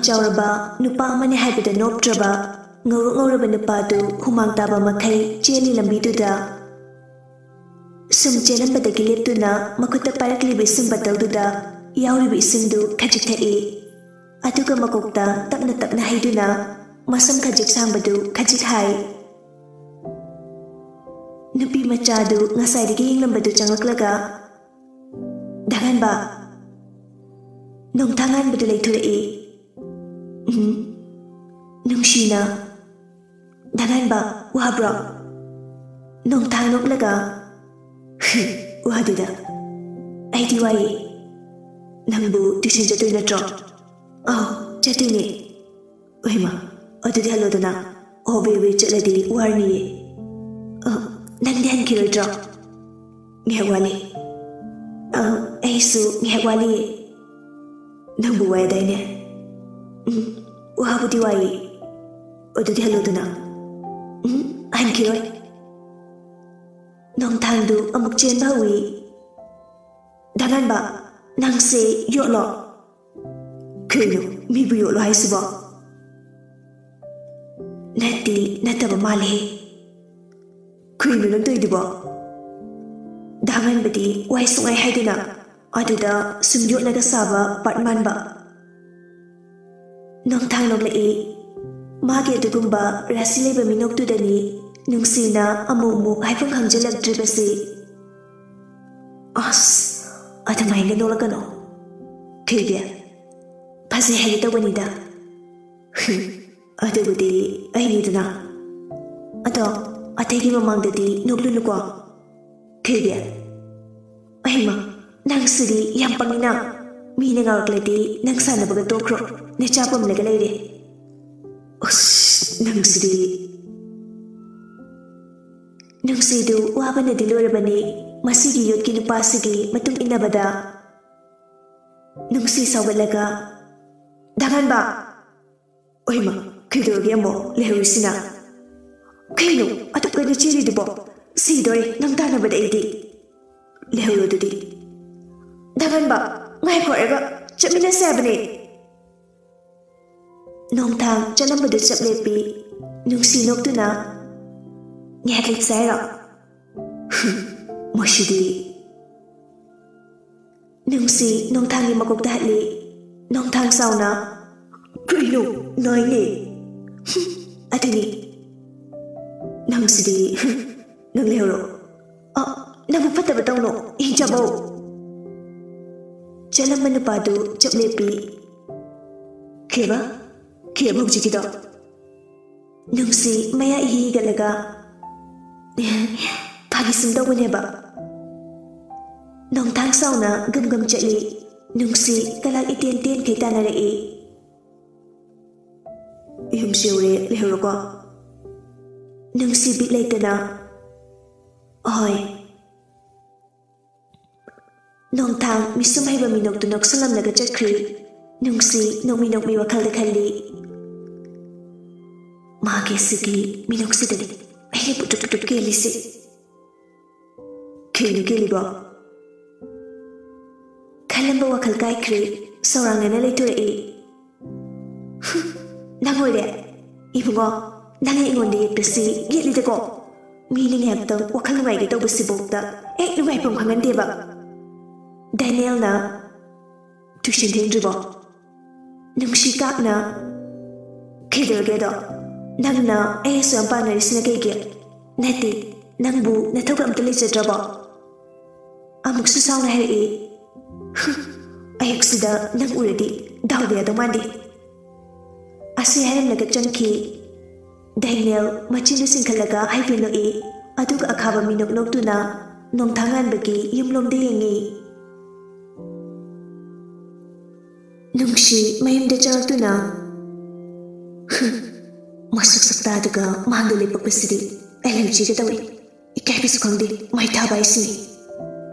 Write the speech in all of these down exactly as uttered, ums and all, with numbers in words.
ꯆꯥꯎꯔꯕ ꯅꯨꯄꯥ ꯑꯃꯅꯤ ꯍꯥꯏꯕꯗ ꯅꯣꯞꯇ꯭ꯔꯕ, ꯉꯧꯔꯣꯛ ꯉꯧꯔꯕ ꯅꯨꯄꯥꯗꯨ ꯍꯨꯃꯥꯡ ꯇꯥꯕ ꯃꯈꯩ ꯆꯦꯜꯂꯤ ꯂꯝꯕꯤꯗꯨꯗ꯫ ꯁꯨꯝ ꯆꯦꯜꯂꯝꯕꯗꯒꯤ ꯂꯦꯞꯇꯨꯅ ꯃꯈꯨꯠꯇ ꯄꯥꯏꯔꯛꯂꯤꯕ ꯏꯁꯤꯡ ꯕꯇꯜꯗꯨꯗ ꯌꯥꯎꯔꯤꯕ ꯏꯁꯤꯡꯗꯨ ꯈꯖꯤꯛ ꯊꯛꯏ꯫ ꯑꯗꯨꯒ ꯃꯀꯣꯛꯇ ꯇꯞꯅ ꯇꯞꯅ ꯍꯩꯗꯨꯅ ꯃꯁꯝ ꯈꯖꯤꯛ ꯁꯥꯡꯕꯗꯨ ꯈꯖꯤꯛ ꯍꯥꯏ꯫ ꯅꯨꯄꯤ ꯃꯆꯥꯗꯨ ꯉꯁꯥꯏꯗꯒꯤ ꯌꯦꯡꯂꯝꯕꯗꯨ ꯆꯪꯂꯛꯂꯒ, "ꯗꯥ ꯉꯥꯟꯕ!" ꯅꯣꯡꯊꯥ ꯉꯥꯟꯕꯗꯨ ꯂꯩꯊꯣꯔꯛꯏ꯫ ꯎꯝ, ꯅꯨꯡꯁꯤꯅ, "ꯗꯥ ꯉꯥꯟꯕ, ꯋꯥꯕ꯭ꯔꯣ?" ꯅꯣꯡꯊꯥ ꯅꯣꯛꯂꯒ, "ꯋꯥꯗꯦꯗ, ꯑꯩꯗꯤ ꯋꯥꯏꯌꯦ꯫ ꯅꯪꯕꯨ ꯇ꯭ꯌꯨꯁꯟ ꯆꯠꯇꯣꯏ ꯅꯠꯇ꯭ꯔꯣ?" "ꯑꯧ, ꯆꯠꯇꯣꯏꯅꯦ꯫" "ꯍꯩꯃꯥ, ꯑꯗꯨꯗꯤ ꯍꯜꯂꯣꯗꯅ, ꯍꯣꯕꯦ ꯍꯣꯕꯦ ꯆꯠꯂꯗꯤ ꯋꯥꯔꯅꯤꯌꯦ꯫" "ꯑ, ꯅꯪꯗꯤ ꯍꯟꯈꯤꯔꯣꯏꯗ꯭ꯔꯣ?" "ꯉꯥꯏꯍꯥꯛ ꯋꯥꯠꯂꯤ꯫" "ꯑ, ꯑꯩꯁꯨ ꯉꯥꯏꯍꯥꯛ ꯋꯥꯠꯂꯤꯌꯦ꯫" "ꯅꯪꯕꯨ ꯋꯥꯏꯗꯥꯏꯅꯦ?" "ꯎꯝ, ꯋꯥꯕꯨꯗꯤ ꯋꯥꯏꯌꯦ꯫" "ꯑꯗꯨꯗꯤ ꯍꯜꯂꯣꯗꯅ꯫" "ꯎꯝ, ꯍꯟꯈꯤꯔꯣꯏ꯫" ꯅꯣꯡꯊꯥꯡꯗꯨ ꯑꯃꯨꯛ ꯆꯦꯟꯕ ꯍꯧꯏ꯫ "ꯗꯥ ꯉꯥꯟꯕ, ꯅꯪꯁꯦ ꯌꯣꯠꯂꯣ?" "ꯀꯩꯅꯣ, ꯃꯤꯕꯨ ꯌꯣꯠꯂꯣ ꯍꯥꯏꯁꯤꯕꯣ?" "ꯅꯠꯇꯤ ꯅꯠꯇꯕ ꯃꯥꯜꯂꯦꯍꯦ꯫" "ꯀꯩꯅꯣ ꯅꯪ ꯇꯧꯏꯗꯨꯕꯣ?" ꯗꯥ ꯉꯥꯟꯕꯗꯤ ꯋꯥꯏ ꯁꯨꯡꯉꯥꯏ ꯍꯥꯏꯗꯅ ꯑꯗꯨꯗ ꯁꯨꯝ ꯌꯣꯠꯂꯒ ꯁꯥꯕ ꯄꯥꯔꯠ ꯃꯥꯟꯕ꯫ ꯅꯣꯡꯊꯥꯡ ꯅꯣꯛꯂꯛꯏ꯫ ꯃꯥꯒꯤ ꯑꯗꯨꯒꯨꯝꯕ ꯔꯥꯁꯤ ꯂꯩꯕ ꯃꯤꯅꯣꯛꯇꯨꯗꯅꯤ ꯅꯨꯡꯁꯤꯅ ꯑꯃꯨꯛ ꯑꯃꯨꯛ ꯍꯥꯏꯐꯝ ꯈꯪꯖꯤꯜꯂꯛꯇ꯭ꯔꯤꯕꯁꯤ꯫ "ꯑꯁ, ꯑꯗꯨꯃꯥꯏꯅ ꯅꯣꯛꯂꯛꯀꯅꯣ ꯊꯣꯏꯕꯤ꯫ ꯐꯖꯩ ꯍꯥꯏꯒꯦ ꯇꯧꯕꯅꯤꯗ꯫" "ꯍꯨꯝ, ꯑꯗꯨꯕꯨꯗꯤ ꯑꯩꯅꯤꯗꯅ꯫ ꯑꯗꯣ ꯑꯇꯩꯒꯤ ꯃꯃꯥꯡꯗꯗꯤ ꯅꯣꯛꯂꯨꯅꯨꯀꯣ ꯊꯣꯏꯕꯤ꯫" "ꯑꯩꯃ, ꯅꯪꯁꯤꯗꯤ ꯌꯥꯝ ꯄꯪꯉꯤꯅ꯫ ꯃꯤꯅ ꯉꯥꯎꯔꯛꯂꯗꯤ ꯅꯪ ꯁꯥꯟꯅꯕꯒ ꯇꯣꯛꯈ꯭ꯔꯣ, ꯅꯆꯥ ꯄꯝꯂꯒ ꯂꯩꯔꯦ꯫" "ꯑꯁ, ꯅꯪꯁꯤꯗꯤ꯫" ꯅꯨꯡꯁꯤꯗꯨ ꯋꯥꯕꯅꯗꯤ ꯂꯣꯏꯔꯕꯅꯤ ꯃꯁꯤꯒꯤ ꯌꯣꯠꯀꯤ ꯅꯨꯄꯥꯁꯤꯒꯤ ꯃꯇꯨꯡ ꯏꯟꯅꯕꯗ꯫ ꯅꯨꯡꯁꯤ ꯁꯥꯎꯒꯠꯂꯒ, "ꯗꯥ ꯉꯥꯟꯕ!" "ꯑꯣꯏꯃ, ꯀꯩꯗꯧꯔꯒꯦ ꯑꯃꯨꯛ ꯂꯩꯍꯧꯔꯤꯁꯤꯅ?" "ꯀꯩꯅꯣ ꯑꯗꯨꯛ ꯀꯟꯅ ꯆꯦꯜꯂꯤꯗꯨꯕꯣ? ꯁꯤꯗꯣꯔꯦ ꯅꯪ ꯇꯥꯟꯅꯕꯗ ꯑꯩꯗꯤ꯫" "ꯂꯩꯍꯧꯔꯣ ꯑꯗꯨꯗꯤ꯫" "ꯗꯥ ꯉꯥꯟꯕ, ꯉꯥꯏꯈꯣ ꯍꯥꯏꯔꯒ, ꯆꯠꯃꯤꯟꯅꯁꯦ ꯍꯥꯏꯕꯅꯦ꯫" ꯅꯣꯡꯊꯥꯡ ꯆꯠꯂꯝꯕꯗꯨ ꯆꯞ ꯂꯦꯞꯄꯤ꯫ ꯅꯨꯡꯁꯤ ꯅꯣꯛꯇꯨꯅ, "ꯉꯥꯏꯍꯥꯛ ꯂꯦꯞꯁꯦ ꯍꯥꯏꯔꯣ?" ꯃꯁꯤꯗꯤ꯫ ꯅꯨꯡꯁꯤ ꯅꯣꯡꯊꯥꯡꯒꯤ ꯃꯀꯣꯛꯇ ꯍꯠꯂꯤ꯫ ꯅꯣꯡꯊꯥꯡ ꯁꯥꯎꯅ, "ꯀꯩꯅꯣ? ꯅꯥꯏꯅꯦ꯫ ꯑꯗꯨꯅꯤ꯫ ꯅꯪꯁꯤꯗꯤ꯫ ꯅꯪ ꯂꯩꯍꯧꯔꯣ꯫ ꯑ, ꯅꯕꯨꯛ ꯐꯠꯇꯕ ꯇꯧꯅꯣ꯫ ꯍꯤꯡꯆꯥꯕꯧ!" ꯆꯠꯂꯝꯕ ꯅꯨꯄꯥꯗꯨ ꯆꯞ ꯂꯦꯞꯄꯤ꯫ "ꯀꯦꯕ? ꯀꯦꯕ ꯍꯧꯖꯤꯛꯀꯤꯗꯣ?" ꯅꯨꯡꯁꯤ ꯃꯌꯥ ꯏꯍꯤ ꯍꯤꯒꯠꯂꯒ, "ꯐꯥꯒꯤ ꯁꯨꯝ ꯇꯧꯕꯅꯦꯕ꯫" ꯅꯣꯡꯊꯥꯡ ꯁꯥꯎꯅ ꯒꯝ ꯒꯝ ꯆꯠꯂꯤ꯫ ꯅꯨꯡꯁꯤ ꯀꯂꯛ ꯏꯇꯦꯟ ꯇꯦꯟꯈꯩ ꯇꯥꯟꯅꯔꯛꯏ꯫ "ꯌꯨꯝꯁꯨ ꯌꯧꯔꯦ, ꯂꯩꯍꯧꯔꯣꯀꯣ꯫" ꯅꯨꯡꯁꯤ ꯕꯤꯠ ꯂꯩꯇꯅ, "ꯑꯍꯣꯏ꯫" ꯅꯣꯡꯊꯥꯡ ꯃꯤꯁꯨꯝ ꯍꯩꯕ ꯃꯤꯅꯣꯛꯇꯨ ꯅꯣꯛꯁꯜꯂꯝꯂꯒ ꯆꯠꯈ꯭ꯔꯤ꯫ ꯅꯨꯡꯁꯤ ꯅꯣꯛꯃꯤ ꯅꯣꯛꯃꯤ ꯋꯥꯈꯜꯗ ꯈꯜꯂꯤ, "ꯃꯥꯒꯤ ꯑꯁꯤꯒꯤ ꯃꯤꯅꯣꯛꯁꯤꯗꯅꯤ ꯑꯩꯅ ꯄꯨꯇ꯭ꯔꯨꯞ ꯄꯨꯇ꯭ꯔꯨꯞ ꯀꯦꯜꯂꯤꯁꯤ꯫" "ꯀꯩꯅꯣ ꯀꯦꯜꯂꯤꯕꯣ?" ꯈꯜꯂꯝꯕ ꯋꯥꯈꯜ ꯀꯥꯏꯈ꯭ꯔꯦ꯫ ꯁꯧꯔꯥꯡꯅꯅ ꯂꯩꯊꯣꯔꯛꯏ꯫ "ꯍꯨꯝ, ꯅꯪ ꯑꯣꯏꯔꯦ? ꯏꯕꯨꯡꯉꯣ, ꯅꯪꯅ ꯑꯩꯉꯣꯟꯗ ꯌꯦꯠꯄꯁꯤ ꯌꯦꯠꯂꯤꯗꯀꯣ꯫ ꯃꯤꯅ ꯉꯥꯏꯍꯥꯛꯇꯪ ꯋꯥꯈꯜ ꯅꯨꯡꯉꯥꯏꯒꯦ ꯇꯧꯕꯁꯤꯐꯥꯎꯗ ꯍꯦꯛ ꯅꯨꯡꯉꯥꯏꯐꯝ ꯈꯪꯍꯟꯗꯦꯕ꯫" ꯗꯦꯅꯤꯌꯦꯜꯅ, "ꯇꯨꯏꯁꯟ ꯊꯦꯡꯗ꯭ꯔꯤꯕꯣ?" ꯅꯨꯡꯁꯤ ꯀꯥꯛꯅ, "ꯀꯩꯗꯧꯔꯒꯦꯗꯣ? ꯅꯪꯅ ꯑꯩ ꯑꯁꯨꯛ ꯌꯥꯝ ꯄꯥꯝꯅꯔꯤꯁꯤꯅ ꯀꯩꯒꯤ? ꯅꯠꯇꯦ, ꯅꯪꯕꯨ ꯅꯊꯧꯒ ꯑꯝꯇ ꯂꯩꯖꯗ꯭ꯔꯕꯣ?" ꯑꯃꯨꯛꯁꯨ ꯁꯥꯎꯅ ꯍꯥꯏꯔꯛꯏ꯫ "ꯍꯨꯝ, ꯑꯌꯨꯛꯁꯤꯗ ꯅꯪ ꯎꯔꯗꯤ ꯗꯥꯎꯗ ꯌꯥꯗꯧ ꯃꯥꯟꯗꯦ꯫" ꯑꯁꯤ ꯍꯥꯏꯔꯝꯂꯒ ꯆꯪꯈꯤ꯫ ꯗꯦꯅꯤꯌꯦꯜ ꯃꯆꯤꯟꯗꯨ ꯆꯤꯡꯈꯠꯂꯒ ꯍꯥꯏꯐꯦꯠ ꯅꯣꯛꯏ, ꯑꯗꯨꯒ ꯑꯈꯥꯕ ꯃꯤꯅꯣꯛ ꯅꯣꯛꯇꯨꯅ ꯅꯣꯡꯊꯥꯡ ꯉꯥꯟꯕꯒꯤ ꯌꯨꯝꯂꯣꯝꯗ ꯌꯦꯡꯉꯤ꯫ ꯅꯨꯡꯁꯤ ꯃꯌꯨꯝꯗ ꯆꯪꯂꯛꯇꯨꯅ, "ꯍꯨꯝ, ꯃꯁꯛ ꯁꯛꯇꯥꯗꯨꯒ ꯃꯥꯡꯗ ꯂꯦꯞꯄꯛꯄꯁꯤꯗꯤ ꯑꯦꯂꯔꯖꯤꯒ ꯇꯧꯏ꯫ ꯏꯀꯥꯏꯕꯁꯨ ꯈꯪꯗꯦ, ꯃꯩ ꯊꯥꯕ ꯍꯥꯏꯁꯤꯅꯤ꯫"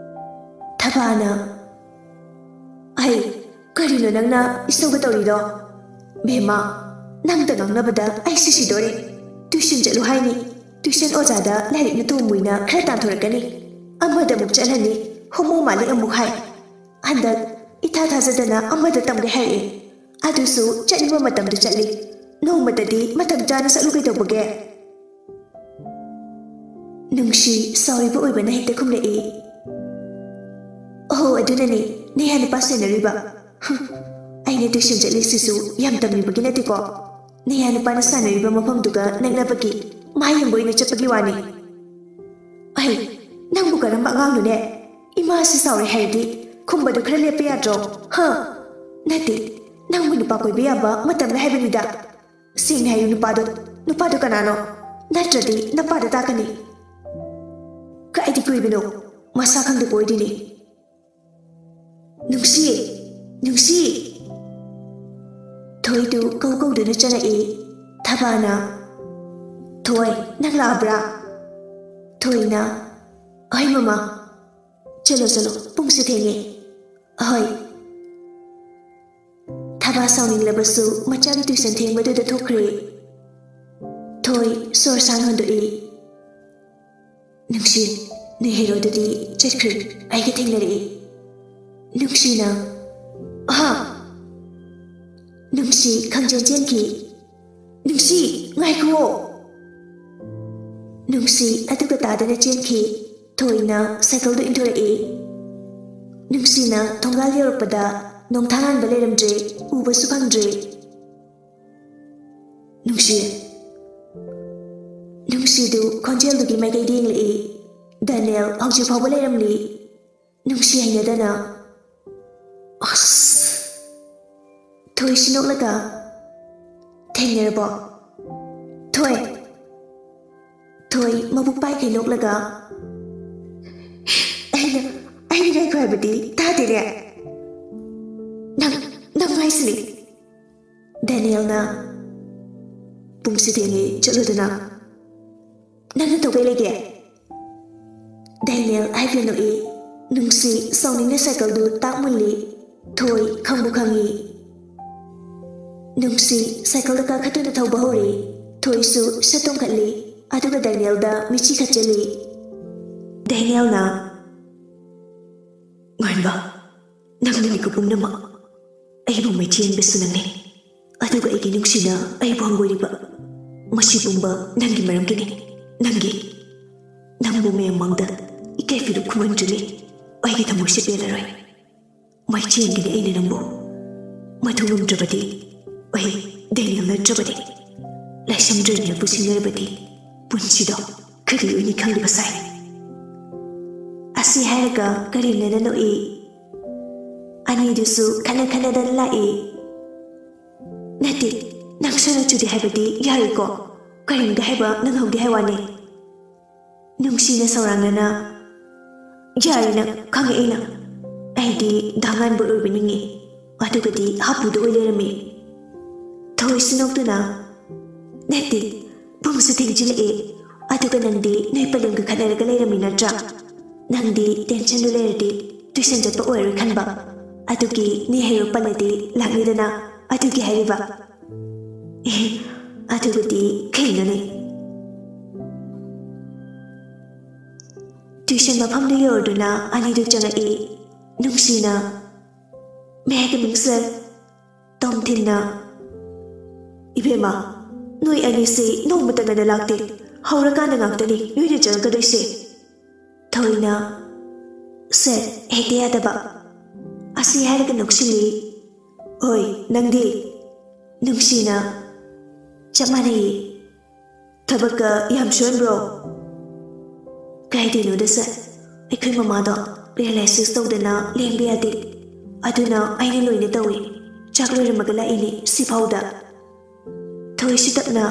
ꯊꯕꯥꯅ, "ꯑꯩ, ꯀꯔꯤꯅꯣ ꯅꯪꯅ ꯏꯁꯧꯒ ꯇꯧꯔꯤꯗꯣ? ꯕꯦꯝꯃ, ꯅꯪꯇ ꯉꯥꯡꯅꯕꯗ ꯑꯩ ꯁꯤ ꯁꯤꯗꯣꯔꯦ꯫ ꯇꯨꯏꯁꯟ ꯆꯠꯂꯨ ꯍꯥꯏꯅꯤ꯫ ꯇꯨꯏꯁꯟ ꯑꯣꯖꯥꯗ ꯂꯥꯏꯔꯤꯛ ꯅꯇꯣꯝ ꯃꯨꯏꯅ ꯈꯔ ꯇꯥꯟꯊꯣꯔꯛꯀꯅꯤ꯫ ꯑꯃꯗ ꯑꯃꯨꯛ ꯆꯠꯍꯟꯅꯤ, ꯍꯣꯃꯣ ꯃꯥꯂꯤꯛ ꯑꯃꯨꯛ ꯍꯥꯏ꯫ ꯍꯟꯗꯛ ꯏꯊꯥ ꯊꯥꯖꯗꯅ ꯑꯃꯗ ꯇꯝꯒꯦ ꯍꯥꯏꯔꯛꯑꯦ꯫ ꯑꯗꯨꯁꯨ ꯆꯠꯅꯤꯡꯕ ꯃꯇꯝꯗ ꯆꯠꯂꯤ꯫ ꯅꯣꯡꯃꯇꯗꯤ ꯃꯇꯝ ꯆꯥꯅ ꯆꯠꯂꯨ ꯀꯩꯗꯧꯕꯒꯦ? ꯅꯨꯡꯁꯤ ꯁꯥꯎꯔꯤꯕ ꯑꯣꯏꯕꯅ ꯍꯦꯛꯇ ꯈꯨꯝꯂꯛꯏ꯫ "ꯑꯣꯍꯣ, ꯑꯗꯨꯅꯅꯤ ꯅꯌꯥ ꯅꯨꯄꯥ ꯁꯦꯟꯅꯔꯤꯕ꯫ ꯍꯨꯝ, ꯑꯩꯅ ꯇꯨꯏꯁꯟ ꯆꯠꯂꯤꯁꯤꯁꯨ ꯌꯥꯝ ꯇꯝꯂꯤꯕꯒꯤ ꯅꯠꯇꯦꯀꯣ꯫ ꯅꯌꯥ ꯅꯨꯄꯥꯅ ꯁꯥꯟꯅꯔꯤꯕ ꯃꯐꯝꯗꯨꯒ ꯅꯛꯅꯕꯒꯤ ꯃꯥ ꯌꯦꯡꯕ ꯑꯣꯏꯅ ꯆꯠꯄꯒꯤ ꯋꯥꯅꯤ꯫" "ꯑꯩ, ꯅꯪꯕꯨ ꯀꯔꯝꯕ ꯑꯉꯥꯡꯅꯣꯅꯦ? ꯏꯃꯥꯁꯤ ꯁꯥꯎꯔꯦ ꯍꯥꯏꯔꯗꯤ ꯈꯨꯝꯕꯗꯨ ꯈꯔ ꯂꯦꯞꯄ ꯌꯥꯗ꯭ꯔꯣ? ꯍꯥ? ꯅꯠꯇꯦ, ꯅꯪꯕꯨ ꯅꯨꯄꯥ ꯀꯣꯏꯕ ꯌꯥꯕ ꯃꯇꯝꯅꯤ ꯍꯥꯏꯕꯅꯤꯗ꯫ ꯁꯦꯡꯅ ꯍꯥꯏꯌꯨ, ꯅꯨꯄꯥꯗꯣ, ꯅꯨꯄꯥꯗꯣ ꯀꯅꯥꯅꯣ? ꯅꯠꯇ꯭ꯔꯗꯤ ꯅꯄꯥꯗ ꯇꯥꯛꯀꯅꯤ꯫" "ꯀꯥꯏꯗꯤ ꯀꯣꯏꯕꯅꯣ? ꯃꯁꯥ ꯈꯪꯗꯕ ꯑꯣꯏꯗꯣꯏꯅꯤ꯫" "ꯅꯨꯡꯁꯤ! ꯅꯨꯡꯁꯤ!" ꯊꯣꯏꯗꯨ ꯀꯧ ꯀꯧꯗꯨꯅ ꯆꯪꯉꯛꯏ꯫ ꯊꯕꯥꯅ, "ꯊꯣꯏ, ꯅꯪ ꯂꯥꯛꯑꯕ꯭ꯔꯥ?" ꯊꯣꯏꯅ, "ꯍꯣꯏ ꯃꯃꯥ, ꯆꯠꯂꯣ ꯆꯠꯂꯣ, ꯄꯨꯡꯁꯨ ꯊꯦꯡꯉꯦ꯫" "ꯍꯣꯏ꯫" ꯊꯕꯥ ꯁꯥꯎꯅꯤꯡꯂꯕꯁꯨ ꯃꯆꯥꯒꯤ ꯇꯨꯏꯁꯟ ꯊꯦꯡꯕꯗꯨꯗ ꯊꯣꯛꯈ꯭ꯔꯦ꯫ ꯊꯣꯏ ꯁꯣꯔ ꯁꯥꯡ ꯍꯣꯟꯗꯣꯛꯏ꯫ "ꯅꯨꯡꯁꯤ, ꯅꯣꯏ ꯍꯦꯔꯣꯗꯨꯗꯤ ꯆꯠꯈ꯭ꯔꯦ, ꯑꯩꯒ ꯊꯦꯡꯅꯔꯛꯏ꯫" ꯅꯨꯡꯁꯤꯅ, "ꯍꯥ?" ꯅꯨꯡꯁꯤ ꯈꯪꯆꯦꯟ ꯆꯦꯟꯈꯤ꯫ "ꯅꯨꯡꯁꯤ, ꯉꯥꯏꯈꯨꯑꯣ!" ꯅꯨꯡꯁꯤ ꯑꯗꯨꯒ ꯇꯥꯗꯅ ꯆꯦꯟꯈꯤ꯫ ꯊꯣꯏꯅ ꯁꯥꯏꯀꯜꯗꯨ ꯏꯟꯊꯣꯔꯛꯏ꯫ ꯅꯨꯡꯁꯤꯅ ꯊꯣꯡꯒꯥꯜ ꯌꯧꯔꯛꯄꯗ ꯅꯣꯡꯊꯥ ꯉꯥꯟꯕ ꯂꯩꯔꯝꯗ꯭ꯔꯦ, ꯎꯕꯁꯨ ꯐꯪꯗ꯭ꯔꯦ꯫ "ꯅꯨꯡꯁꯤ!" ꯅꯨꯡꯁꯤꯗꯨ ꯈꯣꯟꯖꯦꯜꯗꯨꯒꯤ ꯃꯥꯏꯀꯩꯗ ꯌꯦꯡꯂꯛꯏ꯫ ꯗꯥꯅꯤꯌꯦꯜ ꯍꯧꯖꯤꯛ ꯐꯥꯎꯕ ꯂꯩꯔꯝꯂꯤ꯫ ꯅꯨꯡꯁꯤ ꯍꯩꯅꯗꯅ, "ꯑꯁ!" ꯊꯣꯏꯁꯤ ꯅꯣꯛꯂꯒ, "ꯊꯦꯡꯅꯔꯕꯣ?" "ꯊꯣꯏ!" ꯊꯣꯏ ꯃꯕꯨꯛ ꯄꯥꯏꯈꯩ ꯅꯣꯛꯂꯒ, "ꯑꯩꯅ, ꯑꯩꯅ ꯉꯥꯏꯈꯣ ꯍꯥꯏꯕꯗꯤ ꯇꯥꯗꯦꯅꯦ꯫ ꯅꯪ, ꯅꯪ ꯍꯥꯏꯁꯤꯅꯤ꯫" ꯗꯦꯅꯤꯌꯦꯜꯅ, "ꯄꯨꯡꯁꯤ ꯊꯦꯡꯉꯦ, ꯆꯠꯂꯨꯗꯅ꯫ ꯅꯪꯅ ꯇꯧꯕꯩ ꯂꯩꯒꯦ?" ꯗꯦꯅꯤꯌꯦꯜ ꯍꯥꯏꯐꯦꯠ ꯅꯣꯛꯏ꯫ ꯅꯨꯡꯁꯤ ꯁꯥꯎꯅꯤꯡꯅ ꯁꯥꯏꯀꯜꯗꯨ ꯇꯥꯛ ꯃꯨꯜꯂꯤ꯫ ꯊꯣꯏ ꯈꯪꯕꯨ ꯈꯪꯉꯤ꯫ ꯅꯨꯡꯁꯤ ꯁꯥꯏꯀꯜꯗ ꯀꯥꯈꯠꯇꯨꯅ ꯊꯧꯕ ꯍꯧꯔꯦ꯫ ꯊꯣꯏꯁꯨ ꯁꯠ ꯇꯣꯡꯈꯠꯂꯤ, ꯑꯗꯨꯒ ꯗꯦꯅꯤꯌꯦꯜꯗ ꯃꯤꯠꯁꯤ ꯈꯠꯆꯜꯂꯤ꯫ ꯗꯦꯅꯤꯌꯦꯜꯅ, "ꯉꯥꯟꯕ, ꯅꯪ ꯅꯨꯃꯤꯠꯀ ꯄꯨꯝꯅꯃꯛ ꯑꯩꯕꯨ ꯃꯩꯊꯤ ꯌꯦꯡꯕꯁꯨ ꯅꯪꯅꯤ, ꯑꯗꯨꯒ ꯑꯩꯒꯤ ꯅꯨꯡꯁꯤꯅ ꯑꯩꯕꯨ ꯍꯪꯒꯣꯏꯔꯤꯕ꯫ ꯃꯁꯤ ꯄꯨꯝꯕ ꯅꯪꯒꯤ ꯃꯔꯝꯒꯤꯅꯤ꯫ ꯅꯪꯒꯤ, ꯅꯪꯕꯨ ꯃꯌꯥꯝ ꯃꯥꯡꯗ ꯏꯀꯥꯏ ꯐꯤꯔꯨꯛ ꯈꯨꯝꯍꯟꯗ꯭ꯔꯤꯅꯤ꯫ ꯑꯩꯒꯤ ꯊꯃꯣꯏꯁꯦ ꯄꯦꯜꯂꯔꯣꯏ꯫ ꯃꯩꯊꯤ ꯌꯦꯡꯒꯅꯤ ꯑꯩꯅ ꯅꯪꯕꯨ꯫ ꯃꯗꯨ ꯉꯝꯗ꯭ꯔꯕꯗꯤ, ꯑꯩ ꯗꯦꯅꯤꯌꯦꯜ ꯅꯠꯇ꯭ꯔꯕꯗꯤ, ꯂꯥꯏꯁ꯭ꯔꯝ ꯗꯦꯅꯤꯌꯦꯜꯕꯨ ꯁꯤꯡꯅꯔꯕꯗꯤ, ꯄꯨꯟꯁꯤꯗꯣ ꯀꯔꯤ ꯑꯣꯏꯅꯤ ꯈꯪꯂꯤꯕ ꯁꯥꯏ꯫ ꯑꯁꯤ ꯍꯥꯏꯔꯒ ꯀꯔꯤꯝꯅ ꯅꯣꯛꯏ꯫ ꯑꯅꯤꯗꯨꯁꯨ ꯈꯠꯅ ꯈꯠꯅꯗꯅ ꯂꯥꯛꯏ꯫ ꯅꯠꯇꯦ, ꯅꯪ ꯁꯔꯨꯛ ꯆꯨꯗꯦ ꯍꯥꯏꯕꯗꯤ ꯌꯥꯔꯣꯏꯀꯣ꯫ ꯀꯔꯤꯝꯒ ꯍꯥꯏꯕ ꯅꯪꯍꯧꯗꯦ ꯍꯥꯏ ꯋꯥꯅꯤ꯫ ꯅꯨꯡꯁꯤꯅ ꯁꯧꯔꯥꯡꯅꯅ, "ꯌꯥꯔꯦ ꯅꯪ, ꯈꯪꯉꯦ ꯑꯩꯅ꯫ ꯑꯩꯗꯤ ꯗꯥ ꯉꯥꯟꯕ ꯑꯣꯏꯕ ꯅꯤꯡꯉꯤ, ꯑꯗꯨꯒꯗꯤ ꯍꯥꯄꯨꯗ ꯑꯣꯏ ꯂꯩꯔꯝꯃꯤ"꯫ ꯊꯣꯏꯁꯨ ꯅꯣꯛꯇꯨꯅ, "ꯅꯠꯇꯦ, ꯄꯨꯡꯁꯨ ꯊꯦꯡꯖꯤꯜꯂꯛꯑꯦ, ꯑꯗꯨꯒ ꯅꯪꯗꯤ ꯅꯣꯏ ꯄꯂꯦꯝꯒ ꯈꯠꯅꯔꯒ ꯂꯩꯔꯝꯃꯤ ꯅꯠꯇ꯭ꯔꯥ? ꯅꯪꯗꯤ ꯇꯦꯟꯁꯟꯗꯨ ꯂꯩꯔꯗꯤ ꯇ꯭ꯌꯨꯁꯟ ꯆꯠꯄ ꯑꯣꯏꯔꯣꯏ ꯈꯟꯕ, ꯑꯗꯨꯒꯤ ꯅꯣꯏ ꯍꯩꯔꯣꯛ ꯄꯜꯂꯗꯤ ꯂꯥꯛꯅꯤꯗꯅ, ꯑꯗꯨꯒꯤ ꯍꯥꯏꯔꯤꯕ"꯫ ꯑꯦ, ꯑꯗꯨꯕꯨꯗꯤ ꯀꯩꯅꯣꯅꯦ꯫ ꯇ꯭ꯌꯨꯁꯟ ꯃꯐꯝꯗꯨ ꯌꯧꯔꯗꯨꯅ ꯑꯅꯤꯗꯨ ꯆꯪꯉꯛꯏ꯫ ꯅꯨꯡꯁꯤꯅ, "May I come in, sir?" ꯇꯣꯝꯊꯤꯟꯅ, "ꯏꯕꯦꯝꯃ, ꯅꯣꯏ ꯑꯅꯤꯁꯤ ꯅꯣꯡꯃꯇ ꯉꯟꯅ ꯂꯥꯛꯇꯦ꯫ ꯍꯧꯔꯀꯥꯟꯗ ꯉꯥꯛꯇꯅꯤ ꯅꯣꯏꯅ ꯆꯪꯉꯛꯀꯗꯣꯏꯁꯦ"꯫ ꯊꯣꯏꯅ, "Sir, ꯍꯦꯛꯇ ꯌꯥꯗꯕ"꯫ ꯑꯁꯤ ꯍꯥꯏꯔꯒ ꯅꯣꯛꯁꯤꯜꯂꯤ꯫ "ꯍꯣꯏ, ꯅꯪꯗꯤ?" ꯅꯨꯡꯁꯤꯅ, "ꯆꯞ ꯃꯥꯟꯅꯩꯌꯦ"꯫ "ꯊꯕꯛꯀ ꯌꯥꯝ ꯁꯨꯍꯟꯕ꯭ꯔꯣ?" "ꯀꯥꯏꯗꯩꯅꯣꯗ sir, ꯑꯩꯈꯣꯏ ꯃꯃꯥꯗꯣ paralysis ꯇꯧꯗꯅ ꯂꯦꯡꯕ ꯌꯥꯗꯦ, ꯑꯗꯨꯅ ꯑꯩꯅ ꯂꯣꯏꯅ ꯇꯧꯏ꯫ ꯆꯥꯛ ꯂꯣꯏꯔꯝꯃꯒ ꯂꯥꯛꯏꯅꯦ ꯁꯤꯐꯥꯎꯗ"꯫ ꯊꯣꯏꯁꯨ ꯇꯞꯅ,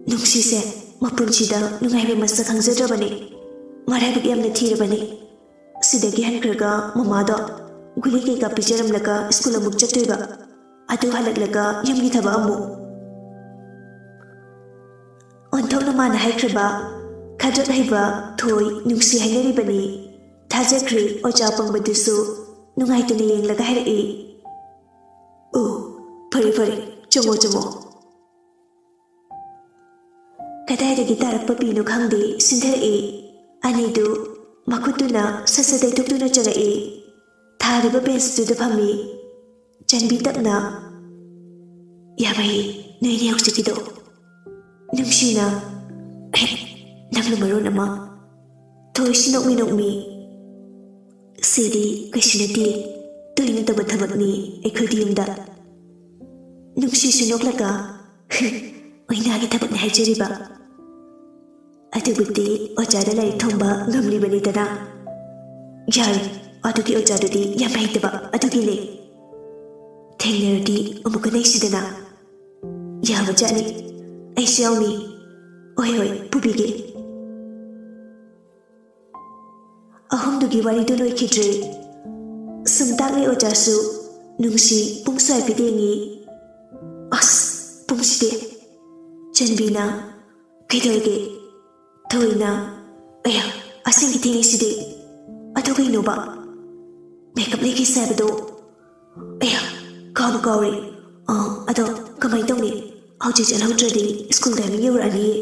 "ꯅꯨꯡꯁꯤꯁꯦ ꯃꯄꯨꯟꯁꯤꯗ ꯅꯨꯡꯉꯥꯏꯕ ꯃꯁꯛ ꯈꯪꯖꯗ꯭ꯔꯕꯅꯤ, ꯃꯔꯥꯏꯕꯛ ꯌꯥꯝꯅ ꯊꯤꯔꯕꯅꯤ꯫ ꯁꯤꯗꯒꯤ ꯍꯟꯈ꯭ꯔꯒ ꯃꯃꯥꯗꯣ ꯒꯨꯂꯤ ꯀꯩꯀꯥ ꯄꯤꯖꯔꯝꯂꯒ ꯁ꯭ꯀꯨꯜ ꯑꯃꯨꯛ ꯆꯠꯇꯣꯏꯕ, ꯑꯗꯨ ꯍꯜꯂꯛꯂꯒ ꯌꯨꯝꯒꯤ ꯊꯕꯛ ꯑꯃꯨꯛ"꯫ ꯑꯣꯟꯊꯣꯛꯅ ꯃꯥꯅ ꯍꯥꯏꯈ꯭ꯔꯕ ꯈꯗ꯭ꯔꯛ ꯍꯩꯕ ꯊꯣꯏ ꯅꯨꯡꯁꯤ ꯍꯥꯏꯅꯔꯤꯕꯅꯤ꯫ ꯊꯥꯖꯈ꯭ꯔꯦ ꯑꯣꯖꯥ ꯑꯄꯪꯕꯗꯨꯁꯨ ꯅꯨꯡꯉꯥꯏꯇꯅ ꯌꯦꯡꯂꯒ ꯍꯥꯏꯔꯛꯏ, "ꯑꯣ, ꯐꯔꯦ ꯐꯔꯦ, ꯆꯪꯉꯣ ꯆꯪꯉꯣ"꯫ ꯀꯗꯥꯏꯗꯒꯤ ꯇꯥꯔꯛꯄ ꯄꯤꯅꯣ ꯈꯪꯗꯦ, ꯁꯤꯟꯊꯔꯛꯏ꯫ ꯑꯅꯤꯗꯨ ꯃꯈꯨꯠꯇꯨꯅ ꯁꯠ ꯁꯠ ꯇꯩꯊꯣꯛꯇꯨꯅ ꯆꯪꯉꯛꯏ꯫ ꯊꯥꯔꯤꯕ ꯕꯦꯟꯁꯇꯨꯗ ꯐꯝꯃꯤ꯫ ꯆꯟꯕꯤ ꯇꯞꯅ, "ꯌꯥꯕꯩ, ꯅꯣꯏꯅꯦ ꯍꯧꯖꯤꯛꯀꯤꯗꯣ꯫ ꯅꯨꯡꯁꯤꯅ, ꯑꯦ, ꯅꯪꯅ ꯃꯔꯣꯟ ꯑꯃ꯫ ꯊꯣꯏꯁꯤ ꯅꯣꯛꯃꯤ ꯅꯣꯛꯃꯤ꯫ ꯁꯤꯗꯤ ꯀꯩꯁꯨ ꯅꯠꯇꯦ, ꯇꯣꯏꯅ ꯇꯧꯕ ꯊꯕꯛꯅꯤ ꯑꯩꯈꯣꯏꯗꯤ ꯌꯨꯝꯗ꯫" ꯅꯨꯡꯁꯤꯁꯨ ꯅꯣꯛꯂꯒ, "ꯑꯣꯏꯅꯥꯒꯤ ꯊꯕꯛꯅꯤ ꯍꯥꯏꯖꯔꯤꯕ꯫ ꯑꯗꯨꯕꯨꯗꯤ ꯑꯣꯖꯥꯗ ꯂꯥꯏꯔꯤꯛ ꯊꯣꯡꯕ ꯉꯝꯂꯤꯕꯅꯤꯗꯅ꯫" "ꯌꯥꯔꯦ, ꯑꯗꯨꯒꯤ ꯑꯣꯖꯥꯗꯨꯗꯤ ꯌꯥꯝ ꯍꯩꯇꯕ ꯑꯗꯨꯒꯤꯅꯦ꯫ ꯊꯦꯡꯅꯔꯗꯤ ꯑꯃꯨꯛꯀ ꯅꯩꯁꯤꯗꯅ꯫" "ꯌꯥꯕꯖꯥꯠꯅꯤ, ꯑꯩꯁꯨ ꯌꯥꯎꯅꯤ꯫" "ꯍꯣꯏ ꯍꯣꯏ, ꯄꯨꯕꯤꯒꯦ꯫" ꯑꯍꯨꯝꯗꯨꯒꯤ ꯋꯥꯔꯤꯗꯨ ꯂꯣꯏꯈꯤꯗ꯭ꯔꯦ꯫ ꯁꯨꯝ ꯇꯥꯛꯂꯦ ꯑꯣꯖꯥꯁꯨ꯫ ꯅꯨꯡꯁꯤ ꯄꯨꯡ ꯁ꯭ꯋꯥꯏꯐꯥꯎ ꯌꯦꯡꯉꯤ꯫ "ꯑꯁ, ꯄꯨꯡꯁꯤꯗꯤ!" ꯆꯟꯕꯤꯅ, "ꯀꯩꯗꯧꯔꯒꯦ?" ꯊꯣꯏꯅ, "ꯑꯌꯥ, ꯑꯁꯦꯡꯒꯤ ꯊꯦꯡꯉꯤꯁꯤꯗꯤ꯫ ꯑꯗꯨ ꯀꯩꯅꯣꯕ? ꯃꯦꯀꯞ ꯂꯩꯈꯤꯁꯦ ꯍꯥꯏꯕꯗꯣ꯫ ꯑꯌꯥ, ꯀꯥꯎꯕꯨ ꯀꯥꯎꯔꯦ꯫ ꯑꯥ, ꯑꯗꯣ ꯀꯃꯥꯏ ꯇꯧꯅꯤ? ꯍꯧꯖꯤꯛ ꯆꯠꯍꯧꯗ꯭ꯔꯗꯤ ꯁ꯭ꯀꯨꯜ ꯇꯥꯏꯃꯤꯡ ꯌꯧꯔꯛꯑꯅꯤꯌꯦ꯫"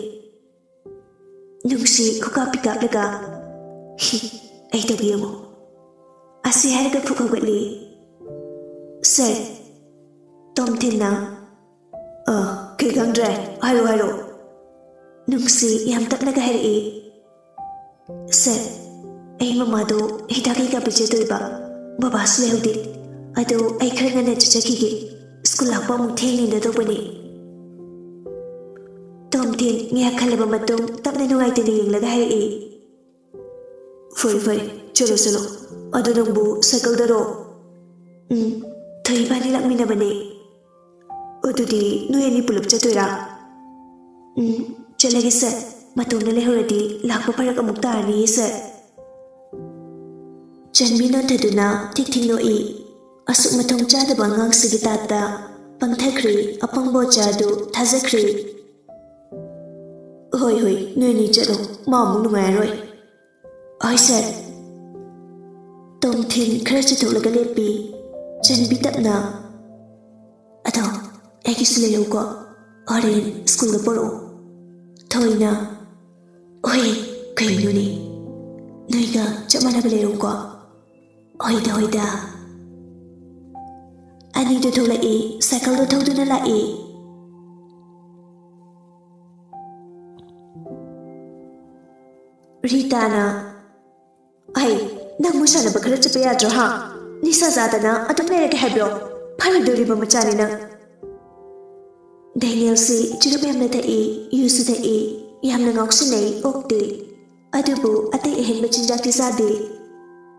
ꯅꯨꯡꯁꯤ ꯈꯨꯀꯥꯞꯄꯤ ꯀꯥꯞꯂꯒ, "ꯍꯤ, ꯑꯩ ꯇꯧꯒꯦ ꯌꯦꯡꯉꯣ꯫" ꯑꯁꯤ ꯍꯥꯏꯔꯒ ꯐꯨꯛ ꯍꯧꯒꯠꯂꯤ꯫ "ꯁꯔ꯫" ꯇꯣꯝꯊꯤꯟꯅ, "ꯑ, ꯀꯩ ꯈꯪꯗ꯭ꯔꯦ? ꯍꯥꯏꯔꯣ, ꯍꯥꯏꯔꯣ꯫" ꯅꯨꯡꯁꯤ ꯌꯥꯝ ꯇꯞꯅꯒ ꯍꯥꯏꯔꯛꯏ꯫ "ꯁꯔ, ꯑꯩ ꯃꯃꯥꯗꯣ ꯍꯤꯗꯥꯛ ꯀꯩꯀꯥ ꯄꯤꯖꯗꯣꯏꯕ, ꯕꯕꯥꯁꯨ ꯂꯩꯍꯧꯗꯦ꯫ ꯑꯗꯣ ꯑꯩ ꯈꯔ ꯉꯟꯅ ꯆꯠꯆꯈꯤꯒꯦ꯫ ꯁ꯭ꯀꯨꯜ ꯂꯥꯛꯄ ꯑꯃꯨꯛ ꯊꯦꯡꯅꯤꯅ ꯇꯧꯕꯅꯦ꯫" ꯇꯣꯝꯊꯤꯟ ꯉꯥꯏꯍꯥꯛ ꯈꯜꯂꯕ ꯃꯇꯨꯡ ꯇꯞꯅ ꯅꯨꯡꯉꯥꯏꯇꯅ ꯌꯦꯡꯂꯒ ꯍꯥꯏꯔꯛꯏ, "ꯐꯔꯦ, ꯐꯔꯦ, ꯆꯠꯂꯣ, ꯆꯠꯂꯣ꯫ ꯑꯗꯣ ꯅꯪꯕꯨ ꯁꯥꯏꯀꯜꯗꯔꯣ?" "ꯎꯝ, ꯊꯣꯏ ꯏꯕꯥꯅꯤ ꯂꯥꯛꯃꯤꯟꯅꯕꯅꯦ꯫" "ꯑꯗꯨꯗꯤ ꯅꯣꯏ ꯑꯅꯤ ꯄꯨꯂꯞ ꯆꯠꯇꯣꯏꯔꯥ?" "ꯎꯝ, ꯆꯠꯂꯒꯦ ꯁꯔ꯫ ꯃꯇꯣꯝꯗ ꯂꯩꯍꯧꯔꯗꯤ ꯂꯥꯛꯄ ꯐꯔꯛ ꯑꯃꯨꯛ ꯇꯥꯔꯅꯤꯌꯦ ꯁꯔ꯫" ꯆꯟꯕꯤ ꯅꯣꯟꯊꯗꯨꯅ ꯊꯤꯛ ꯊꯤꯛ ꯅꯣꯛꯏ꯫ ꯑꯁꯨꯛ ꯃꯊꯣꯡ ꯆꯥꯗꯕ ꯑꯉꯥꯡꯁꯤꯒꯤ ꯇꯥꯏꯞꯇ ꯄꯪꯊꯈ꯭ꯔꯦ꯫ ꯑꯄꯪꯕ ꯑꯣꯖꯥꯗꯨ ꯊꯥꯖꯈ꯭ꯔꯦ꯫ "ꯍꯣꯏ, ꯍꯣꯏ, ꯅꯣꯏꯅꯤ ꯆꯠꯂꯣ, ꯃꯥ ꯑꯃꯨꯛ ꯅꯨꯡꯉꯥꯏꯔꯔꯣꯏ꯫" "ꯍꯣꯏ ꯁꯔ꯫" ꯇꯣꯝꯊꯤꯟ ꯈꯔ ꯆꯠꯊꯣꯛꯂꯒ ꯂꯦꯞꯄꯤ꯫ ꯆꯟꯕꯤ ꯇꯞꯅ, "ꯑꯗꯣ ꯑꯩꯒꯤꯁꯨ ꯂꯩꯔꯧꯀꯣ, ꯍꯣꯔꯦꯟ ꯁ꯭ꯀꯨꯜꯗ ꯄꯣꯔꯛꯑꯣ꯫" ꯊꯣꯏꯅ, "ꯍꯣꯏ, ꯀꯩꯅꯣꯅꯦ, ꯅꯣꯏꯒ ꯆꯞ ꯃꯥꯟꯅꯕ ꯂꯩꯔꯧꯀꯣ꯫" "ꯍꯣꯏꯗ, ꯍꯣꯏꯗ꯫" ꯑꯅꯤꯗꯨ ꯊꯣꯛꯂꯛꯏ, ꯁꯥꯏꯀꯜꯗꯨ ꯊꯧꯗꯨꯅ ꯂꯥꯛꯏ꯫ ꯔꯤꯇꯥꯅ, "ꯑꯩ, ꯅꯪꯕꯨ ꯁꯥꯟꯅꯕ ꯈꯔ ꯆꯠꯄ ꯌꯥꯗ꯭ꯔꯣ ꯍꯥ? ꯅꯤꯁꯥ ꯆꯥꯗꯅ ꯑꯗꯨꯝ ꯂꯩꯔꯒꯦ ꯍꯥꯏꯕ꯭ꯔꯣ? ꯐꯔꯣꯏꯗꯧꯔꯤꯕ ꯃꯆꯥꯅꯤ ꯅꯪ꯫" ꯗꯦꯅꯤꯌꯦꯜꯁꯤ ꯆꯨꯔꯨꯞ ꯌꯥꯝꯅ ꯊꯛꯏ, ꯌꯨꯁꯨ ꯊꯛꯏ, ꯌꯥꯝꯅ ꯉꯥꯎꯁꯤꯟꯅꯩ, ꯑꯣꯛꯇꯦ꯫ ꯑꯗꯨꯕꯨ ꯑꯇꯩ ꯑꯍꯦꯟꯕ ꯆꯤꯟꯖꯥꯛꯇꯤ ꯆꯥꯗꯦ꯫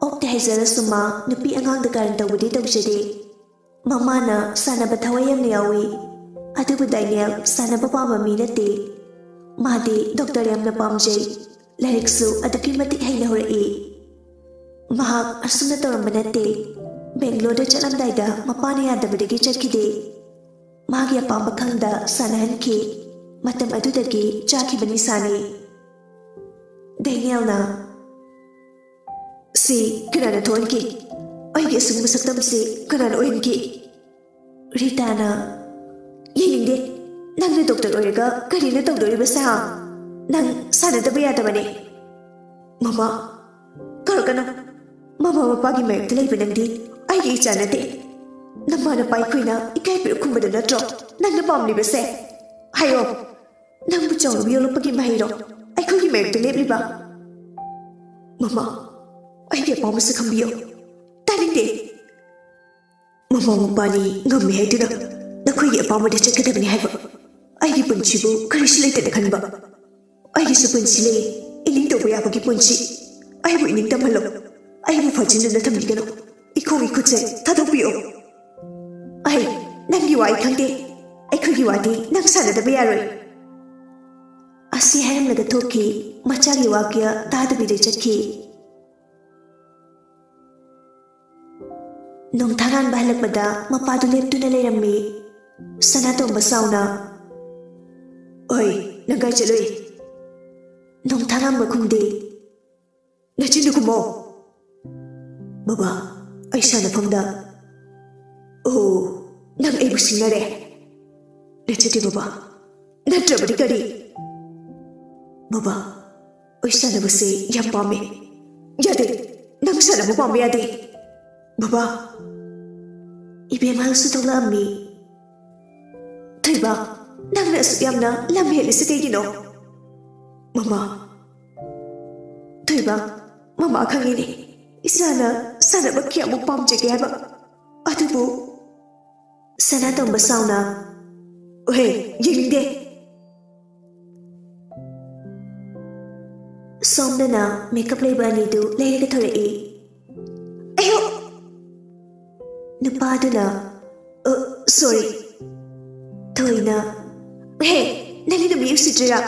ꯑꯣꯛꯇꯦ ꯍꯥꯏꯖꯔꯁꯨ ꯃꯥ ꯅꯨꯄꯤ ꯑꯉꯥꯡꯗ ꯀꯥꯔꯟ ꯇꯧꯕꯗꯤ ꯇꯧꯖꯗꯦ꯫ ꯃꯃꯥꯅ ꯁꯥꯟꯅꯕ ꯊꯋꯥꯏ ꯌꯥꯝꯅ ꯌꯥꯎꯏ꯫ ꯑꯗꯨꯕꯨ ꯗꯦꯅꯤꯌꯦꯜ ꯁꯥꯟꯅꯕ ꯄꯥꯝꯕ ꯃꯤ ꯅꯠꯇꯦ꯫ ꯃꯥꯗꯤ ꯗꯣꯛꯇꯔ ꯌꯥꯝꯅ ꯄꯥꯝꯖꯩ꯫ ꯂꯥꯏꯔꯤꯛꯁꯨ ꯑꯗꯨꯛꯀꯤ ꯃꯇꯤꯛ ꯍꯩꯅ ꯍꯧꯔꯛꯏ꯫ ꯃꯍꯥꯛ ꯑꯁꯨꯝꯅ ꯇꯧꯔꯝꯕ ꯅꯠꯇꯦ꯫ ꯕꯦꯡꯒ꯭ꯂꯣꯔꯗ ꯆꯠꯂꯝꯗꯥꯏꯗ ꯃꯄꯥꯅ ꯌꯥꯗꯕꯗꯒꯤ ꯆꯠꯈꯤꯗꯦ꯫ ꯃꯥꯒꯤ ꯑꯄꯥꯝꯕ ꯈꯪꯗ ꯁꯥꯟꯅꯍꯟꯈꯤ꯫ ꯃꯇꯝ ꯑꯗꯨꯗꯒꯤ ꯆꯥꯈꯤꯕ ꯅꯤꯁꯥꯅꯤ꯫ ꯗꯦꯅꯤꯌꯦꯜꯅ, "ꯁꯤ ꯀꯅꯥꯅ ꯊꯣꯛꯍꯟꯈꯤ? ꯑꯩꯒꯤ ꯑꯁꯤꯒꯨꯝꯕ ꯁꯛꯇꯝꯁꯤ ꯀꯅꯥꯅ ꯑꯣꯏꯍꯟꯈꯤ?" ꯔꯤꯇꯥꯅ, "ꯌꯦꯡꯅꯤꯡꯗꯦ꯫ ꯅꯪꯅ ꯗꯣꯛꯇꯔ ꯑꯣꯏꯔꯒ ꯀꯔꯤꯅꯣ ꯇꯧꯗꯣꯔꯤꯕꯁꯦ, ꯍꯥ? ꯅꯪ ꯁꯥꯟꯅꯗꯕ ꯌꯥꯗꯕꯅꯦ꯫" "ꯃꯃꯥ, ꯀꯧꯔꯛꯀꯅꯨ꯫ ꯃꯃꯥ ꯃꯄꯥꯒꯤ ꯃꯥꯌꯣꯛꯇ ꯂꯩꯕ ꯅꯪꯗꯤ ꯑꯩꯒꯤ ꯏꯆꯥ ꯅꯠꯇꯦ꯫ ꯅꯃꯥ ꯅꯄꯥ ꯑꯩꯈꯣꯏꯅ ꯏꯀꯥꯏ ꯄꯤꯔꯛ ꯈꯨꯝꯕꯗꯨ ꯅꯠꯇ꯭ꯔꯣ ꯅꯪꯅ ꯄꯥꯝꯂꯤꯕꯁꯦ? ꯍꯥꯏꯌꯣ, ꯅꯪꯕꯨ ꯆꯥꯎꯅꯕ ꯌꯣꯛꯂꯛꯄꯒꯤ ꯃꯍꯩꯔꯣ ꯑꯩꯈꯣꯏꯒꯤ ꯃꯥꯌꯣꯛꯇ ꯂꯦꯞꯂꯤꯕ?" "ꯃꯃꯥ, ꯑꯩꯒꯤ ꯑꯄꯥꯝꯕꯁꯨ ꯈꯪꯕꯤꯌꯨ꯫" "ꯇꯥꯅꯤꯡꯗꯦ꯫" "ꯃꯃꯥ ꯃꯄꯥꯅꯤ ꯉꯝꯃꯤ ꯍꯥꯏꯗꯨꯅ ꯅꯈꯣꯏꯒꯤ ꯑꯄꯥꯝꯕꯗ ꯆꯠꯀꯗꯕꯅꯤ ꯍꯥꯏꯕ? ꯑꯩꯒꯤ ꯄꯨꯟꯁꯤꯕꯨ ꯀꯔꯤꯁꯨ ꯂꯩꯇꯅ ꯈꯟꯕ? ꯑꯩꯒꯤꯁꯨ ꯄꯨꯟꯁꯤ ꯂꯩ, ꯏꯅꯤꯡ ꯇꯧꯕ ꯌꯥꯕꯒꯤ ꯄꯨꯟꯁꯤ꯫ ꯑꯩꯕꯨ ꯏꯅꯤꯡ ꯇꯝꯍꯜꯂꯣ꯫ ꯑꯩꯕꯨ ꯐꯥꯖꯤꯟꯗꯨꯅ ꯊꯝꯕꯤꯒꯅꯨ꯫ ꯏꯈꯣꯡ ꯏꯈꯨꯠꯁꯦ ꯊꯥꯗꯣꯛꯄꯤꯌꯣ꯫" "ꯑꯩ, ꯅꯪꯒꯤ ꯋꯥ ꯑꯩ ꯈꯪꯗꯦ꯫ ꯑꯩꯈꯣꯏꯒꯤ ꯋꯥꯗꯤ ꯅꯪ ꯁꯥꯟꯅꯗꯕ ꯌꯥꯔꯣꯏ꯫" ꯑꯁꯤ ꯍꯥꯏꯔꯝꯂꯒ ꯊꯣꯛꯈꯤ꯫ ꯃꯆꯥꯒꯤ ꯋꯥꯀ꯭ꯌ ꯇꯥꯗꯕꯤꯗ ꯆꯠꯈꯤ꯫ ꯅꯣꯡꯊꯥꯉꯥꯟꯕ ꯍꯜꯂꯛꯄꯗ ꯃꯄꯥꯗꯨ ꯂꯦꯞꯇꯨꯅ ꯂꯩꯔꯝꯃꯤ꯫ ꯁꯅꯥꯇꯣꯝꯕ ꯁꯥꯎꯅ, "ꯑꯣꯏ, ꯅꯪ ꯀꯥꯏ ꯆꯠꯂꯨꯏ?" ꯅꯣꯡꯊꯥꯉꯥꯟꯕ ꯈꯨꯝꯗꯦ꯫ "ꯅꯆꯤꯟꯗꯨ ꯈꯨꯝꯃꯣ꯫" "ꯕꯕꯥ, ꯑꯩ ꯁꯥꯟꯅꯐꯝꯗ꯫" "ꯑꯣ, ꯅꯪ ꯑꯩꯕꯨ ꯁꯤꯡꯅꯔꯦ?" "ꯅꯠꯆꯗꯦ ꯕꯕꯥ, ꯅꯠꯇ꯭ꯔꯕꯗꯤ ꯀꯔꯤ?" "ꯕꯕꯥ, ꯑꯩ ꯁꯥꯟꯅꯕꯁꯦ ꯌꯥꯝ ꯄꯥꯝꯃꯦ꯫" "ꯌꯥꯗꯦ, ꯅꯪ ꯁꯥꯟꯅꯕ ꯄꯥꯝꯕ ꯌꯥꯗꯦ꯫" "ꯕꯕꯥ꯫" ꯏꯕꯦꯝꯍꯜꯁꯨ ꯊꯣꯛꯂꯛꯑꯝꯃꯤ꯫ "ꯊꯣꯏꯕ, ꯅꯪꯅ ꯑꯁꯨꯛ ꯌꯥꯝꯅ ꯂꯝ ꯍꯦꯜꯂꯤꯁꯤ ꯀꯩꯒꯤꯅꯣ?" "ꯃꯃꯥ, ꯊꯣꯏꯕ, ꯃꯃꯥ ꯈꯪꯉꯤꯅꯦ, ꯏꯆꯥꯅ ꯁꯥꯟꯅꯕ ꯀꯌꯥꯃꯨꯛ ꯄꯥꯝꯖꯒꯦ ꯍꯥꯏꯕ꯫ ꯑꯗꯨꯕꯨ"꯫ ꯁꯅꯥꯇꯣꯝꯕ ꯁꯥꯎꯅ, "ꯑꯣꯍꯦ, ꯌꯦꯡꯅꯤꯡꯗꯦ"꯫ ꯁꯣꯝꯗꯅ ꯃꯦꯀꯞ ꯂꯩꯕ ꯑꯅꯤꯗꯨ ꯂꯩꯔꯒ ꯊꯣꯔꯛꯏ꯫ "ꯑꯌꯣ!" ꯅꯨꯄꯥꯗꯨꯅ, "ꯑ, ꯁꯣꯔꯤ"꯫ ꯊꯣꯏꯅ, "ꯍꯦ, ꯅꯪꯒꯤꯗꯣ ꯃꯤ ꯎꯁꯤꯠꯇ꯭ꯔꯤꯔꯥ?